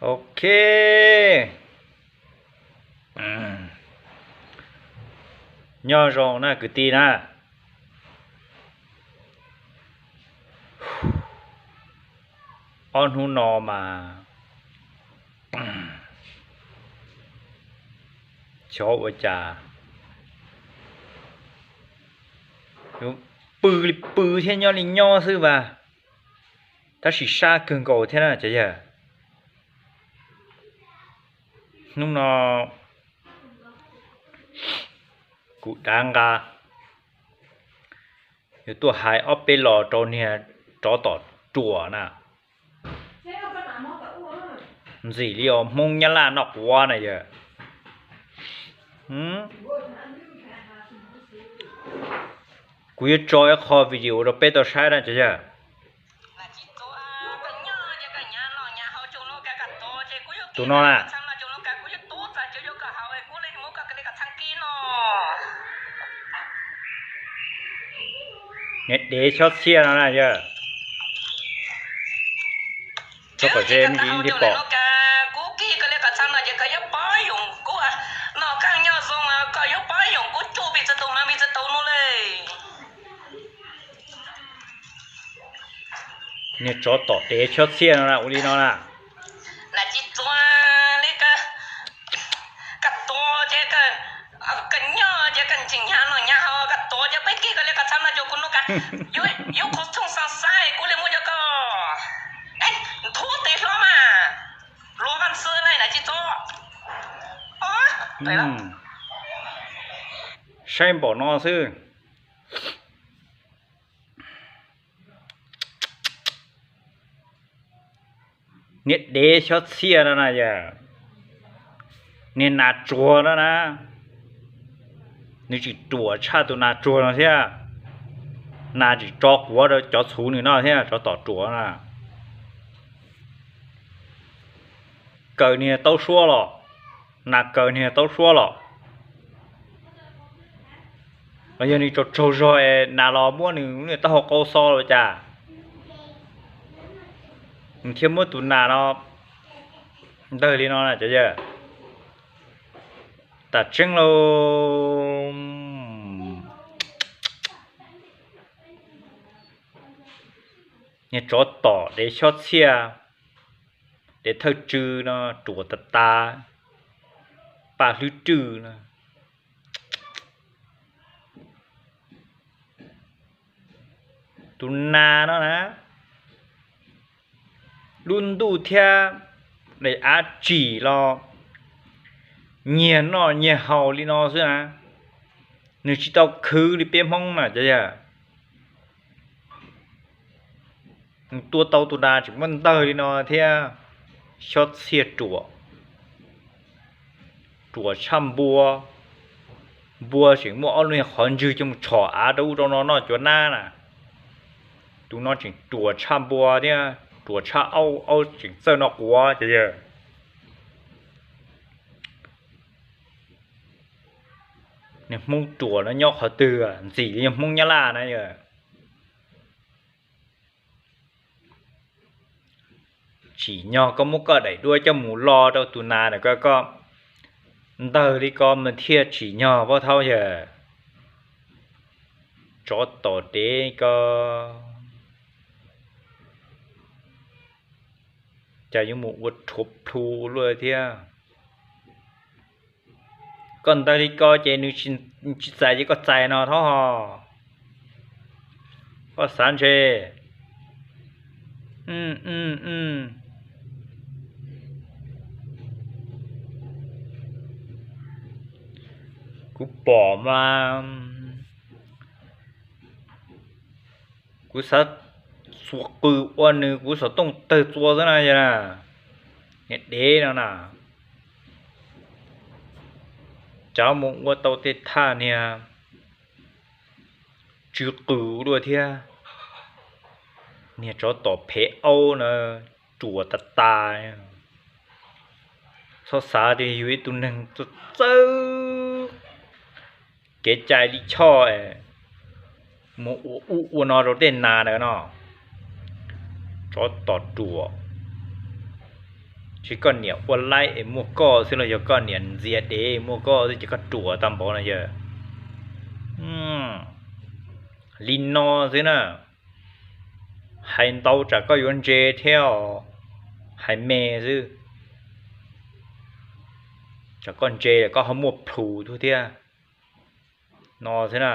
Ok. Nyob zoo na kwv tij na. Ob hnub no mas xyov ua cas pw li pw thiab nyob li nyob xwb vas, tab sis sab kawg nkaus thiab na cov yawg. Hnub no kuv dav nqa yuav tuaj hais ob peb los rau niag tsov tom ruam na. Ntxim li os, Hmoob Nyab Laj noj quav na yawg. Kuv yuav tso ib qho video rau peb tau saib na cov yawg. Tus no na, niag dev xyob txhiaj no na yawg. Txhob kom ze me ntsis thiaj pom. Niag tsov tom dev xyob txhiaj no na ua li no na. Saib npaum no xwb. Niag dev xyob txhiaj no na yawg, niag nas tsuag no na, nws tseem ruam tshaj tus nas tsuag no thiab. Nas tseem tso quav rau cov txhuv nws noj thiab, tsov tom ruam na. Kaw niag taub suab los, nas kaw niag taub suab los. Los yog nws tsaug tsaug zog es nas los muab nws lub niag taub hau qau xo los cas, nws thiaj muab tus nas no ntawg li no na cov yawg. Tas tseeb lauj. Niag tsov tom dev xyob txhiaj, dev thawj tswv no ruam tas tas, paj hlwb rwj no. Tus nas no na, lub ntuj thiab daim av tsim los nyiag noj nyiag haus li no xwb na, nws tsis tau khwv li peb Hmoob na cov yawg. Nws tua tau tus nas tseem muab ntawg li no thiab, xyob txhiaj ruam, ruam tshaj npua. Npua tseem muaj ob lub niag qhov ntswg coj mus tshom av rau ub rau no noj cuav nab na. Tus no tseem ruam tshaj npua thiab ruam tshaj aub, aub tseem txawj noj quav cov yawg. Niag Hmoob ruam no nyob qhov twg, ntxim li yog Hmoob Nyab Laj na yawg. Tsim nyog koj muab koj daim duab coj mus lo rau tus nas ntawm ko, koj ntawg li ko mas thiaj tsim nyog pab thaub yawg. Tsov tom dev ko, cas yuav mus ua rhuav plhu luaj thiab. Koj ntawg li ko ces nws tsis txais ces koj txais no thaub ho. Koj xav ntshe. Kuv pom mas kuv xav xuas qws ua nws kuv xov tooj tawg txua xwb na yog. Niag dev no na, cas mus ua tau tej thaj niag tsw qws dua thiab. Niag tsov tom phev aub na, ruam tas tas. Txhob xav tias yus ib tug neeg txawj kev cai lij choj mus ua ub ua no rau tej nas ntawd no. Tsov tom ruam, Tsis koj niam ua laib es muaj koj xwb los yog koj niam ntxias dev muaj koj xwb ces koj ruam tag npaum no yawg. Li no xwb na, hais ntau tsam koj yuav ntse thiab, hais me xwb, tsam koj ntse koj ho muaj plhus tug thiab no xwb na.